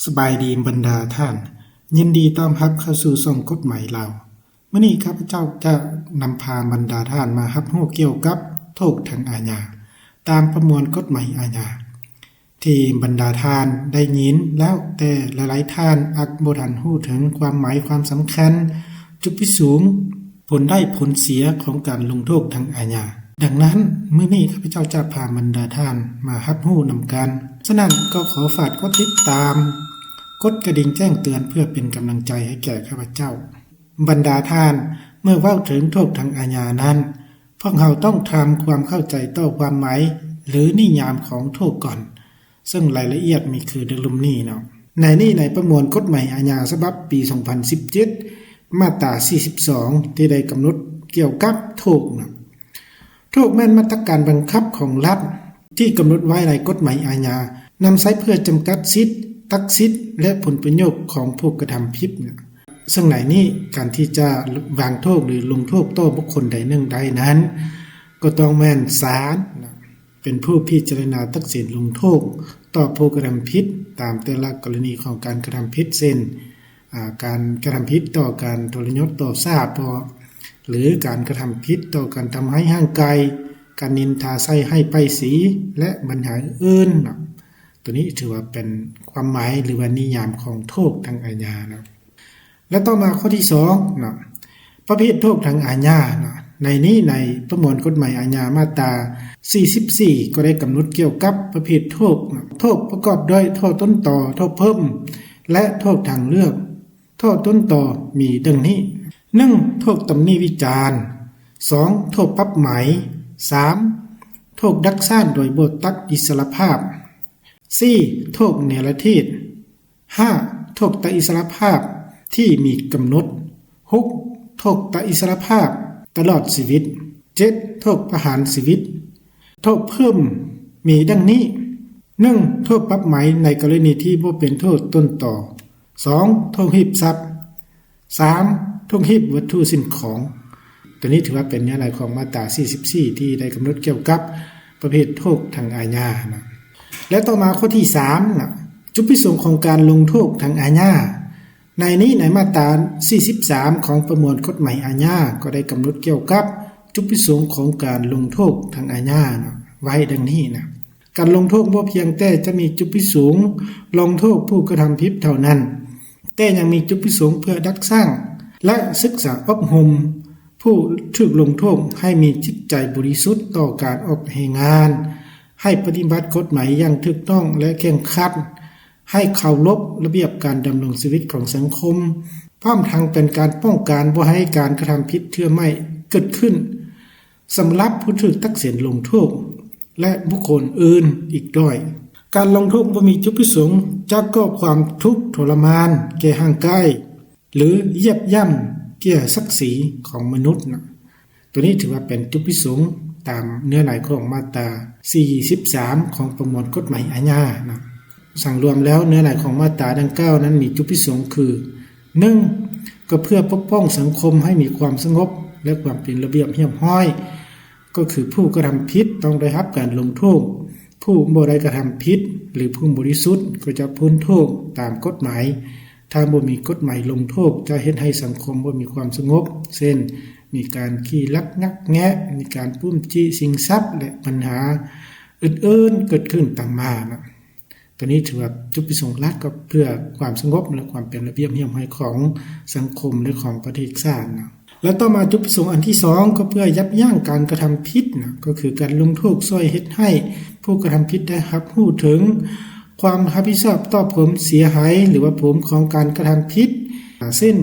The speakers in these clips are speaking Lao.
ສະບາຍດີບັນດາທ່ານ, ຍິນດີຕ້ອນຮັບເຂົ້າສູ່ຊ່ອງກົດໝາຍລາວ. ມື້ນີ້ຂ້າພະເຈົ້າຈະນຳພາບັນດາທ່ານມາຮັບຮູ້ກ່ຽວກັບໂທດທາງອາຍາ ຕາມປະມວນກົດໝາຍອາຍາ ທີ່ບັນດາທ່ານໄດ້ຍິນແລ້ວ, ແຕ່ຫຼາຍໆທ່ານອາດບໍ່ທັນຮູ້ເຖິງຄວາມໝາຍຄວາມສຳຄັນ, ຈຸດປະສົງ, ຜົນໄດ້ຜົນເສຍຂອງການລົງໂທດທາງອາຍາ. ດັ່ງນັ້ນ, ມື້ນີ້ຂ້າພະເຈົ້າຈະພາບັນດາທ່ານມາຮັບຮູ້ນຳກັນ. ສະນັ້ນກໍຂໍຝາກກົດຕິດຕາມ, ກົດກະດິ່ງແຈ້ງເຕືອນເພື່ອເປັນກຳລັງໃຈໃຫ້ແກ່ຂ້າພະເຈົ້າ. ບັນດາທ່ານ, ເມື່ອເວົ້າເຖິງໂທດທາງອາຍານັ້ນ, ພວກເຮົາຕ້ອງທຳຄວາມເຂົ້າໃຈຕໍ່ຄວາມໝາຍ ຫຼື ນິຍາມຂອງໂທດກ່ອນ. ເຊິ່ງລາຍລະອຽດມີຄືດັ່ງລຸ່ມນີ້ເນາະ. ໃນນີ້ໃນປະມວນກົດໝາຍອາຍາສະບັບປີສອງພັນສິບເຈັດ ມາດຕາສີ່ສິບສອງ ທີ່ໄດ້ກຳນົດກ່ຽວກັບໂທດເນາະ. ໂທດແມ່ນມາດຕະການບັງຄັບຂອງລັດທີ່ກຳນົດໄວ້ໃນກົດໝາຍອາຍາ, ນຳໃຊ້ເພື່ອຈຳກັດສິດ, ຕັດສິດ ແລະ ຜົນປະໂຫຍດຂອງຜູ້ກະທຳຜິດເນາະ. ເຊິ່ງໃນນີ້ການທີ່ຈະວາງໂທດ ຫຼື ລົງໂທດຕໍ່ບຸກຄົນໃດໜຶ່ງໄດ້ນັ້ນ ກໍຕ້ອງແມ່ນສານເນາະ ເປັນຜູ້ພິຈາລະນາຕັດສິນລົງໂທດຕໍ່ຜູ້ກະທຳຜິດຕາມແຕ່ລະກໍລະນີຂອງການກະທຳຜິດ ເຊັ່ນ ອາ ການກະທຳຜິດຕໍ່ການທໍລະຍົດຕໍ່ຊາດບໍ ຫຼື ການກະທຳຜິດຕໍ່ການທຳຮ້າຍຮ່າງກາຍ, ການນິນທາໃສ່ຮ້າຍປ້າຍສີ ແລະ ບັນຫາອື່ນໆເນາະ. ໂຕນີ້ຖືວ່າເປັນຄວາມໝາຍ ຫຼືວ່ານິຍາມຂອງໂທດທາງອາຍາເນາະ. ແລະ ຕໍ່ມາຂໍ້ທີສອງເນາະ ປະເພດໂທດທາງອາຍາເນາະ. ໃນນີ້ໃນປະມວນກົດໝາຍອາຍາມາດຕາສີ່ສິບສີ່ ກໍໄດ້ກຳນົດກ່ຽວກັບປະເພດໂທດເນາະ. ໂທດປະກອບດ້ວຍໂທດຕົ້ນຕໍ, ໂທດເພີ່ມ ແລະ ໂທດທາງເລືອກ. ໂທດຕົ້ນຕໍມີດັ່ງນີ້: ໜຶ່ງ ໂທດຕຳໜິວິຈານ, ສອງ ໂທດປັບໃໝ, ສາມ ໂທດດັກສ້າງໂດຍບໍ່ຕັດອິດສະຫຼະພາບ, ສີ່ ໂທດເນລະເທດ, ຫ້າ ໂທດຕັດອິດສະຫຼະພາບທີ່ມີກຳນົດ, ຫົກ ໂທດຕັດອິດສະຫຼະພາບຕະຫຼອດຊີວິດ, ເຈັດ ໂທດປະຫານຊີວິດ. ໂທດເພີ່ມມີດັ່ງນີ້: ໜຶ່ງ ໂທດປັບໃໝໃນກໍລະນີທີ່ບໍ່ເປັນໂທດຕົ້ນຕໍ, ສອງ ໂທດຮີບຊັບ, ສາມ ໂທດຮີບວັດຖຸສິ່ງຂອງ. ໂຕນີ້ຖືວ່າເປັນເນື້ອໃນຂອງມາດຕາສີ່ສິບສີ່ ທີ່ໄດ້ກຳນົດກ່ຽວກັບປະເພດໂທດທາງອາຍານະ. ແລະ ຕໍ່ມາຂໍ້ທີສາມນະ ຈຸດປະສົງຂອງການລົງໂທດທາງອາຍາ. ໃນນີ້ໃນມາດຕາສີ່ສິບສາມຂອງປະມວນກົດໝາຍອາຍາ ກໍໄດ້ກຳນົດກ່ຽວກັບຈຸດປະສົງຂອງການລົງໂທດທາງອາຍານະ ໄວ້ດັ່ງນີ້ນະ. ການລົງໂທດບໍ່ພຽງແຕ່ຈະມີຈຸດປະສົງລົງໂທດຜູ້ກະທຳຜິດເທົ່ານັ້ນ, ແຕ່ຍັງມີຈຸດປະສົງເພື່ອດັກສ້າງ ແລະ ສຶກສາອົບຮົມຜູ້ຖືກລົງໂທດໃຫ້ມີຈິດໃຈບໍລິສຸດຕໍ່ການອອກແຮງງານ, ໃຫ້ປະຕິບັດກົດໝາຍຢ່າງຖືກຕ້ອງ ແລະ ເຄັ່ງຄັດ, ໃຫ້ເຄົາລົບລະບຽບການດຳລົງຊີວິດຂອງສັງຄົມ, ພ້ອມທັງເປັນການປ້ອງກັນບໍ່ໃຫ້ການກະທຳຜິດເທື່ອໃໝ່ເກີດຂຶ້ນ. ສຳລັບຜູ້ຖືກຕັດສິນລົງໂທດ ແລະ ບຸກຄົນອື່ນອີກດ້ວຍ. ການລົງໂທດບໍ່ມີຈຸດປະສົງຈະກໍ່ຄວາມທຸກທໍລະມານແກ່ຮ່າງກາຍ ຫຼື ຢຽບຢ່ຳແກ່ສັກສີຂອງມະນຸດນະ. ໂຕນີ້ຖືວ່າເປັນຈຸດປະສົງຕາມເນື້ອໃນຂອງມາດຕາສີ່ສິບສາມຂອງປະມວນກົດໝາຍອາຍານະ. ສັງລວມແລ້ວເນື້ອໃນຂອງມາດຕາດັ່ງກ່າວນັ້ນມີຈຸດປະສົງຄື ໜຶ່ງ ກໍເພື່ອປົກປ້ອງສັງຄົມໃຫ້ມີຄວາມສະຫງົບ ແລະ ຄວາມເປັນລະບຽບຮຽບຮ້ອຍ, ກໍຄືຜູ້ກະທຳຜິດຕ້ອງໄດ້ຮັບການລົງໂທດ, ຜູ້ບໍ່ໄດ້ກະທຳຜິດ ຫຼື ຜູ້ບໍລິສຸດກໍຈະພົ້ນໂທດຕາມກົດໝາຍ. ຖ້າບໍ່ມີກົດໝາຍລົງໂທດ ຈະເຮັດໃຫ້ສັງຄົມບໍ່ມີຄວາມສະຫງົບ, ເຊັ່ນ ມີການຂີ້ລັກງັກແງະ, ມີການປຸ້ມຈີ້ຊິງຊັບ ແລະ ບັນຫາອື່ນໆເກີດຂຶ້ນຕາມມານະ. ໂຕນີ້ຖືວ່າຈຸດປະສົງຫຼັກກໍເພື່ອຄວາມສະຫງົບ ແລະ ຄວາມເປັນລະບຽບຮຽບຮ້ອຍຂອງສັງຄົມ ແລະ ຂອງປະເທດຊາດນະ. ແລະ ຕໍ່ມາຈຸດປະສົງອັນທີສອງ ກໍເພື່ອຢັບຢັ້ງການກະທຳຜິດນະ, ກໍຄືການລົງໂທດຊ່ວຍເຮັດໃຫ້ຜູ້ກະທຳຜິດໄດ້ຮັບຮູ້ເຖິງຄວາມຮັບຜິດຊອບຕໍ່ຜົນເສຍຫາຍ ຫຼືວ່າຜົນຂອງການກະທຳຜິດ. ເຊັ່ນ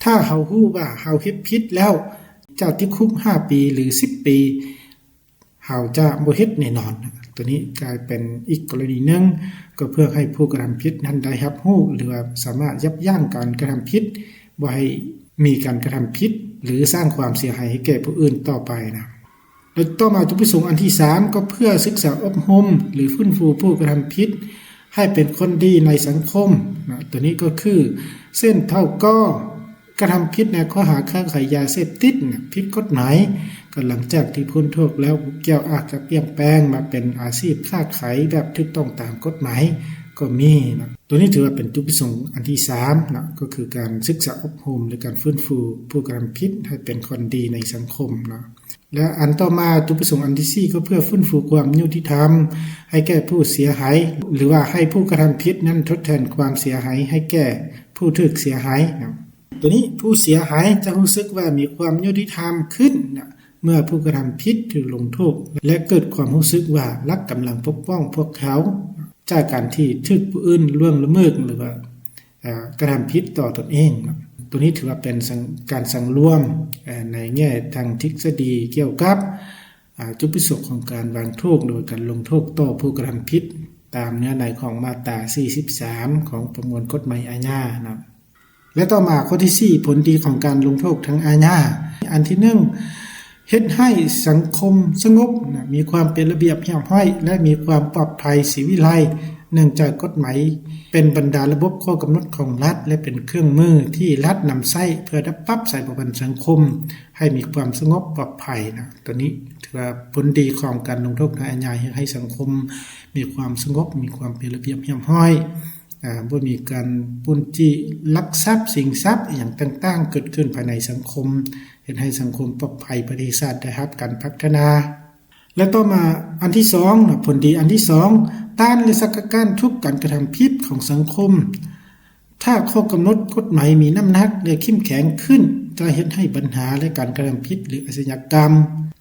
ຖ້າເຮົາຮູ້ວ່າເຮົາເຮັດຜິດແລ້ວ ຈະຕິດຄຸກຫ້າປີ ຫຼື ສິບປີ, ເຮົາຈະບໍ່ເຮັດແນ່ນອນ. ໂຕນີ້ກາຍເປັນອີກກໍລະນີໜຶ່ງ ກໍເພື່ອໃຫ້ຜູ້ກະທຳຜິດນັ້ນໄດ້ຮັບຮູ້ ຫຼືວ່າສາມາດຢັບຢັ້ງການກະທຳຜິດ ບໍ່ໃຫ້ມີການກະທຳຜິດ ຫຼື ສ້າງຄວາມເສຍຫາຍໃຫ້ແກ່ຜູ້ອື່ນຕໍ່ໄປນະ. ແລະ ຕໍ່ມາຈຸດປະສົງອັນທີສາມ ກໍເພື່ອສຶກສາອົບຮົມ ຫຼື ຟື້ນຟູຜູ້ກະທຳຜິດໃຫ້ເປັນຄົນດີໃນສັງຄົມນະ. ໂຕນີ້ກໍຄື ເຊັ່ນ ທ້າວກໍ ກະທຳຜິດໃນຂໍ້ຫາຄ້າຂາຍຢາເສບຕິດນະ ຜິດກົດໝາຍ, ກໍຫຼັງຈາກທີ່ພົ້ນໂທດແລ້ວ ຜູ້ກ່ຽວອາດຈະປ່ຽນແປງມາເປັນອາຊີບຄ້າຂາຍແບບຖືກຕ້ອງຕາມກົດໝາຍ ກໍມີເນາະ. ໂຕນີ້ຖືວ່າເປັນຈຸດປະສົງອັນທີສາມເນາະ ກໍຄືການສຶກສາອົບຮົມ ແລະ ການຟື້ນຟູຜູ້ກະທຳຜິດໃຫ້ເປັນຄົນດີໃນສັງຄົມເນາະ. ແລະ ອັນຕໍ່ມາ ຈຸດປະສົງອັນທີສີ່ ກໍເພື່ອຟື້ນຟູຄວາມຍຸຕິທຳໃຫ້ແກ່ຜູ້ເສຍຫາຍ ຫຼືວ່າໃຫ້ຜູ້ກະທຳຜິດນັ້ນທົດແທນຄວາມເສຍຫາຍໃຫ້ແກ່ຜູ້ຖືກເສຍຫາຍເນາະ. ໂຕນີ້ຜູ້ເສຍຫາຍຈະຮູ້ສຶກວ່າມີຄວາມຍຸຕິທຳຂຶ້ນເນາະ ເມື່ອຜູ້ກະທຳຜິດຖືກລົງໂທດ ແລະ ເກີດຄວາມຮູ້ສຶກວ່າລັດກຳລັງປົກປ້ອງພວກເຂົາ ຈາກການທີ່ຖືກຜູ້ອື່ນລ່ວງລະເມີດ ຫຼືວ່າ ເອີ ກະທຳຜິດຕໍ່ຕົນເອງເນາະ. ໂຕນີ້ຖືວ່າເປັນສັງ ການສັງລວມ ເອີ ໃນແງ່ທາງທິດສະດີກ່ຽວກັບ ອາ ຈຸດປະສົງຂອງການວາງໂທດ ຫຼືວ່າການລົງໂທດຕໍ່ຜູ້ກະທຳຜິດ ຕາມເນື້ອໃນຂອງມາດຕາສີ່ສິບສາມ ຂອງປະມວນກົດໝາຍອາຍາເນາະ. ແລະ ຕໍ່ມາຂໍ້ທີສີ່ ຜົນດີຂອງການລົງໂທດທາງອາຍາ ອັນທີໜຶ່ງ ເຮັດໃຫ້ສັງຄົມສະຫງົບນະ ມີຄວາມເປັນລະບຽບຮຽບຮ້ອຍ ແລະ ມີຄວາມປອດໄພສີວິໄລ ເນື່ອງຈາກກົດໝາຍເປັນບັນດາລະບົບຂໍ້ກຳນົດຂອງລັດ ແລະ ເປັນເຄື່ອງມືທີ່ລັດນຳໃຊ້ເພື່ອດັບປັບໃສ່ປະພັນສັງຄົມໃຫ້ມີຄວາມສະຫງົບປອດໄພນະ. ໂຕນີ້ຖືວ່າຜົນດີຂອງການລົງໂທດທາງອາຍາ ເຮັດໃຫ້ສັງຄົມມີຄວາມສະຫງົບ ມີຄວາມເປັນລະບຽບຮຽບຮ້ອຍ ອາ ບໍ່ມີການປຸ້ນຈີ້ ລັກຊັບ ຊິງຊັບ ອີ່ຫຍັງຕ່າງໆ ເກີດຂຶ້ນພາຍໃນສັງຄົມ ເຮັດໃຫ້ສັງຄົມປອດໄພ ປະເທດຊາດໄດ້ຮັບການພັດທະນາ. ແລະ ຕໍ່ມາອັນທີສອງເນາະ ຜົນດີອັນທີສອງ ຕ້ານ ແລະ ສະກັດກັ້ນທຸກການກະທຳຜິດຂອງສັງຄົມ. ຖ້າຂໍ້ກຳນົດກົດໝາຍມີນ້ຳໜັກ ແລະ ເຂັ້ມແຂງຂຶ້ນ ຈະເຮັດໃຫ້ບັນຫາ ແລະ ການກະທຳຜິດ ຫຼື ອາຊະຍາກຳ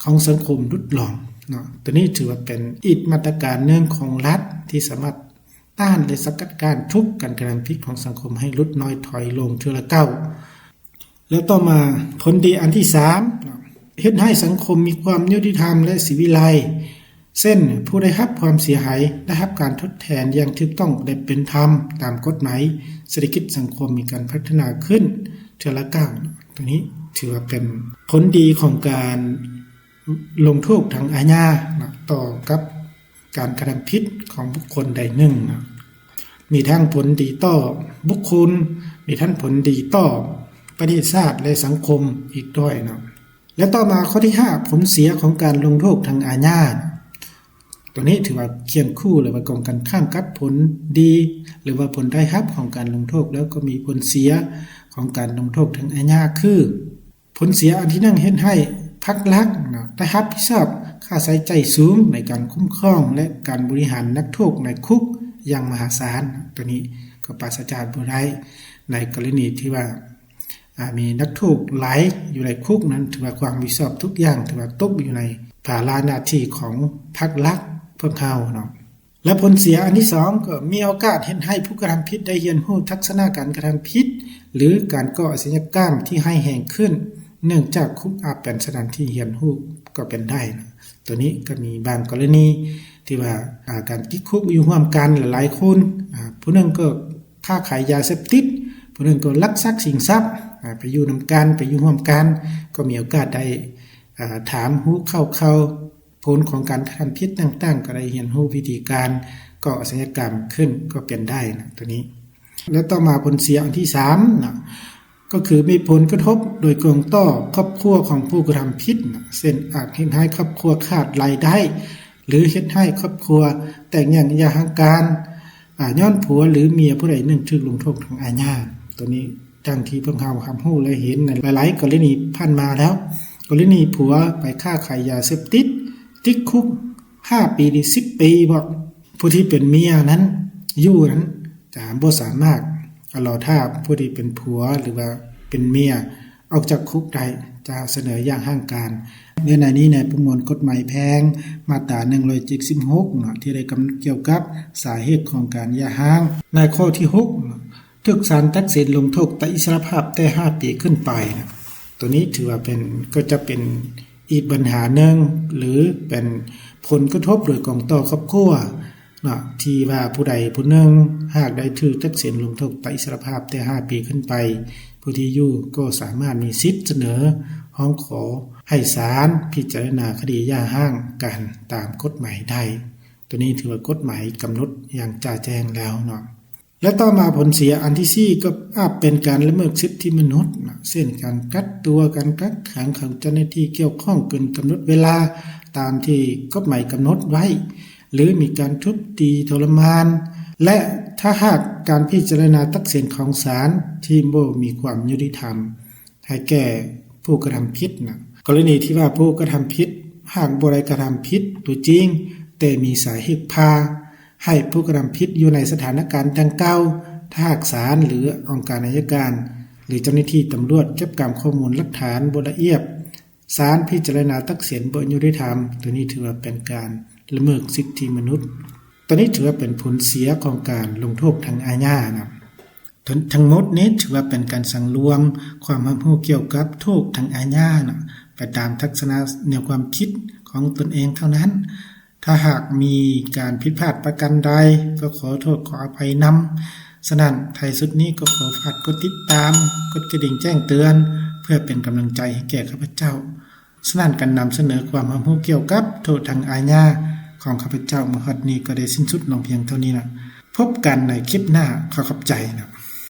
ຂອງສັງຄົມຫຼຸດລົງເນາະ. ໂຕນີ້ຖືວ່າເປັນອີກມາດຕະການໜຶ່ງຂອງລັດ ທີ່ສາມາດ ຕ້ານ ແລະ ສະກັດກັ້ນທຸກການກະທຳຜິດຂອງສັງຄົມໃຫ້ຫຼຸດນ້ອຍຖອຍລົງເທື່ອລະກ້າວ. ແລະ ຕໍ່ມາຜົນດີອັນທີສາມ ເຮັດໃຫ້ສັງຄົມມີຄວາມຍຸຕິທຳ ແລະ ສີວິໄລ ເຊັ່ນ ຜູ້ໄດ້ຮັບຄວາມເສຍຫາຍໄດ້ຮັບການທົດແທນຢ່າງຖືກຕ້ອງ ແລະ ເປັນທຳຕາມກົດໝາຍ, ເສດຖະກິດສັງຄົມມີການພັດທະນາຂຶ້ນເທື່ອລະກ້າວ. ໂຕນີ້ຖືວ່າເປັນຜົນດີຂອງການ ລົງໂທດທາງອາຍາເນາະ ຕໍ່ກັບການກະທຳຜິດຂອງບຸກຄົນໃດໜຶ່ງເນາະ ມີທັງຜົນດີຕໍ່ບຸກຄົນ ມີທັງຜົນດີຕໍ່ປະເທດຊາດ ແລະ ສັງຄົມອີກດ້ວຍເນາະ. ແລະ ຕໍ່ມາຂໍ້ທີຫ້າ ຜົນເສຍຂອງການລົງໂທດທາງອາຍາ. ໂຕນີ້ຖືວ່າຄຽງຄູ່ ຫຼືວ່າກົງກັນຂ້າມກັບຜົນດີ ຫຼືວ່າຜົນໄດ້ຮັບຂອງການລົງໂທດ ແລ້ວກໍມີຜົນເສຍຂອງການລົງໂທດທາງອາຍາ ຄື ຜົນເສຍອັນທີໜຶ່ງ ເຮັດໃຫ້ພັກລັດເນາະ ໄດ້ຮັບຜິດຊອບຄ່າໃຊ້ຈ່າຍສູງໃນການຄຸ້ມຄອງ ແລະ ການບໍລິຫານນັກໂທດໃນຄຸກຢ່າງມະຫາສານ. ໂຕນີ້ກໍປາສະຈາກບໍ່ໄດ້ ໃນກໍລະນີທີ່ວ່າ ອາ ມີນັກໂທດຫຼາຍຢູ່ໃນຄຸກນັ້ນ ຖືວ່າຄວາມຮັບຜິດຊອບທຸກຢ່າງ ຖືວ່າຕົກຢູ່ໃນພາລະໜ້າທີ່ຂອງພັກລັດພວກເຮົາເນາະ. ແລະ ຜົນເສຍອັນທີສອງ ກໍມີໂອກາດເຮັດໃຫ້ຜູ້ກະທຳຜິດໄດ້ຮຽນຮູ້ທັກສະນະການກະທຳຜິດ ຫຼື ການກໍ່ອາຊະຍາກຳທີ່ຮ້າຍແຮງຂຶ້ນ ເນື່ອງຈາກຄຸກອາດເປັນສະຖານທີ່ຮຽນຮູ້ກໍເປັນໄດ້ນະ. ໂຕນີ້ກໍມີບາງກໍລະນີທີ່ວ່າ ອາ ການຕິດຄຸກຢູ່ຮ່ວມກັນຫຼາຍໆຄົນ ອາ ຜູ້ໜຶ່ງກໍຄ້າຂາຍຢາເສບຕິດ ຜູ້ໜຶ່ງກໍລັກຊັບຊິງຊັບ ອາ ໄປຢູ່ນຳກັນ ໄປຢູ່ຮ່ວມກັນ ກໍມີໂອກາດໄດ້ ອາ ຖາມຮູ້ຂ່າວໆ ຜົນຂອງການກະທຳຜິດຕ່າງໆ ກໍໄດ້ຮຽນຮູ້ວິທີການກໍ່ອາຊະຍາກຳຂຶ້ນກໍເປັນໄດ້ນະ ໂຕນີ້. ແລະ ຕໍ່ມາຜົນເສຍອັນທີສາມນະ ກໍຄືມີຜົນກະທົບໂດຍກົງຕໍ່ຄອບຄົວຂອງຜູ້ກະທຳຜິດນະ ເຊັ່ນ ອາດເຮັດໃຫ້ຄອບຄົວຂາດລາຍໄດ້ ຫຼື ເຮັດໃຫ້ຄອບຄົວແຕກແຍກຢ່າຮ້າງການ ອາ ຍ້ອນຜົວ ຫຼື ເມຍຜູ້ໃດໜຶ່ງຖືກລົງໂທດທາງອາຍາ. ໂຕນີ້ ດັ່ງທີ່ພວກເຮົາຮັບຮູ້ ແລະ ເຫັນໃນຫຼາຍໆກໍລະນີຜ່ານມາແລ້ວ ກໍລະນີຜົວໄປຄ້າຂາຍຢາເສບຕິດ ຕິດຄຸກຫ້າປີ ຫຼື ສິບປີບໍ ຜູ້ທີ່ເປັນເມຍນັ້ນຢູ່ນັ້ນຈະບໍ່ສາມາດລໍຖ້າຜູ້ທີ່ເປັນຜົວ ຫຼືວ່າເປັນເມຍອອກຈາກຄຸກໄດ້ ຈະສະເໜີຢ່າຮ້າງການ. ເນື້ອໃນນີ້ໃນປະມວນກົດໝາຍແພ່ງ ມາດຕາໜຶ່ງຮ້ອຍເຈັດສິບຫົກເນາະ ທີ່ໄດ້ກຳນົດກ່ຽວກັບສາເຫດຂອງການຢ່າຮ້າງ ໃນຂໍ້ທີຫົກເນາະ ຖືກສານຕັດສິນລົງໂທດຕັດອິດສະຫຼະພາບແຕ່ຫ້າປີຂຶ້ນໄປນະ. ໂຕນີ້ຖືວ່າເປັນ ກໍຈະເປັນອີກບັນຫາໜຶ່ງ ຫຼື ເປັນຜົນກະທົບໂດຍກົງຕໍ່ຄອບຄົວເນາະ ທີ່ວ່າຜູ້ໃດຜູ້ໜຶ່ງຫາກໄດ້ຖືກຕັດສິນລົງໂທດຕັດອິດສະຫຼະພາບແຕ່ຫ້າປີຂຶ້ນໄປ ຜູ້ທີ່ຢູ່ກໍສາມາດມີສິດສະເໜີຮ້ອງຂໍໃຫ້ສານພິຈາລະນາຄະດີຢ່າຮ້າງກັນຕາມກົດໝາຍໄດ້. ໂຕນີ້ຖືວ່າກົດໝາຍກຳນົດຢ່າງຈະແຈ້ງແລ້ວເນາະ. ແລະ ຕໍ່ມາຜົນເສຍອັນທີສີ່ ກໍອາດເປັນການລະເມີດສິດທິມະນຸດນະ ເຊັ່ນ ການກັກຕົວ ການກັກຂັງຂອງເຈົ້າໜ້າທີ່ກ່ຽວຂ້ອງເກີນກຳນົດເວລາຕາມທີ່ກົດໝາຍກຳນົດໄວ້ ຫຼື ມີການທຸບຕີທໍລະມານ ແລະ ຖ້າຫາກການພິຈາລະນາຕັດສິນຂອງສານທີ່ບໍ່ມີຄວາມຍຸຕິທຳໃຫ້ແກ່ຜູ້ກະທຳຜິດນະ ກໍລະນີທີ່ວ່າຜູ້ກະທຳຜິດຫາກບໍ່ໄດ້ກະທຳຜິດຕົວຈິງ ແຕ່ມີສາເຫດພາໃຫ້ຜູ້ກະທຳຜິດຢູ່ໃນສະຖານະການດັ່ງກ່າວ ຖ້າຫາກສານ ຫຼື ອົງການໄອຍະການ ຫຼື ເຈົ້າໜ້າທີ່ຕຳຫຼວດເກັບກຳຂໍ້ມູນຫຼັກຖານບໍ່ລະອຽດ ສານພິຈາລະນາຕັດສິນບໍ່ຍຸຕິທຳ ໂຕນີ້ຖືວ່າເປັນການລະເມີດສິດທິມະນຸດ ໂຕນີ້ຖືວ່າເປັນຜົນເສຍຂອງການລົງໂທດທາງອາຍານະ. ທັງໝົດນີ້ຖືວ່າເປັນການສັງລວມຄວາມຮັບຮູ້ກ່ຽວກັບໂທດທາງອາຍານະ ໄປຕາມທັດສະນະແນວຄວາມຄິດຂອງຕົນເອງເທົ່ານັ້ນ. ຖ້າຫາກມີການຜິດພາດປະການໃດ ກໍຂໍໂທດຂໍອະໄພນຳ. ສະນັ້ນ ທ້າຍສຸດນີ້ກໍຂໍຝາກກົດຕິດຕາມ, ກົດກະດິ່ງແຈ້ງເຕືອນ ເພື່ອເປັນກຳລັງໃຈໃຫ້ແກ່ຂ້າພະເຈົ້າ. ສະນັ້ນ ການນຳສະເໜີຄວາມຮັບຮູ້ກ່ຽວກັບໂທດທາງອາຍາຂອງຂ້າພະເຈົ້າມາຮອດນີ້ກໍໄດ້ສິ້ນສຸດລົງພຽງເທົ່ານີ້ນະ. ພົບກັນໃນຄລິບໜ້າ. ຂໍຂອບໃຈນະ.